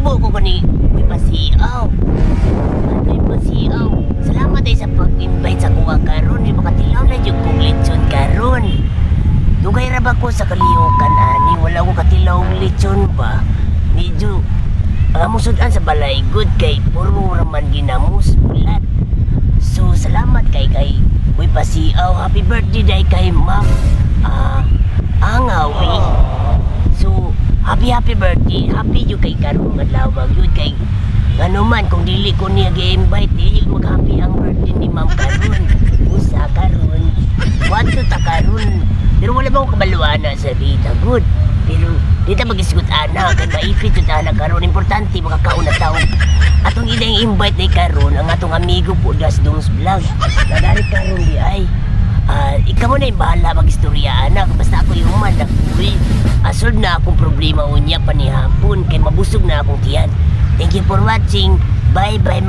Nagsubo ko kani uy pasiaw. Ano pasiaw? Salamat ay sa pag-invite sa kuha karon. Di makatilaw na jud kong lechon karon. Dugay ra ba ko sa kalihukan ani, wala ko katilaw og lechon ba. Medyo ang among sudan sa balay good kay puro raman ginamos bulat. So salamat kay uy pasiaw. Happy birthday day kay Ma'am Angawi. So happy happy birthday. Happy jud kay karon adlaw gyud kay ngano man kung dili ko niya gi-invite, dili mag-happy ang birthday ni Ma'am karon. Usa karon. Wadto ta karon. Pero wala ba akong kabaluana sa Rita good. Pero di ta mag-isgot ana kay maipit jud ana karon. Importante makakaon na tawo. Atong ilang invite day karon ang atong amigo po Das Dongs Vlog. Nagari karon di ay. Ikaw mo na yung bahala mag-istorya anak. Basta ako yung human na uy. Asolve na akong problema unya panihapon kay mabusog na akong tiyan. Thank you for watching. Bye bye.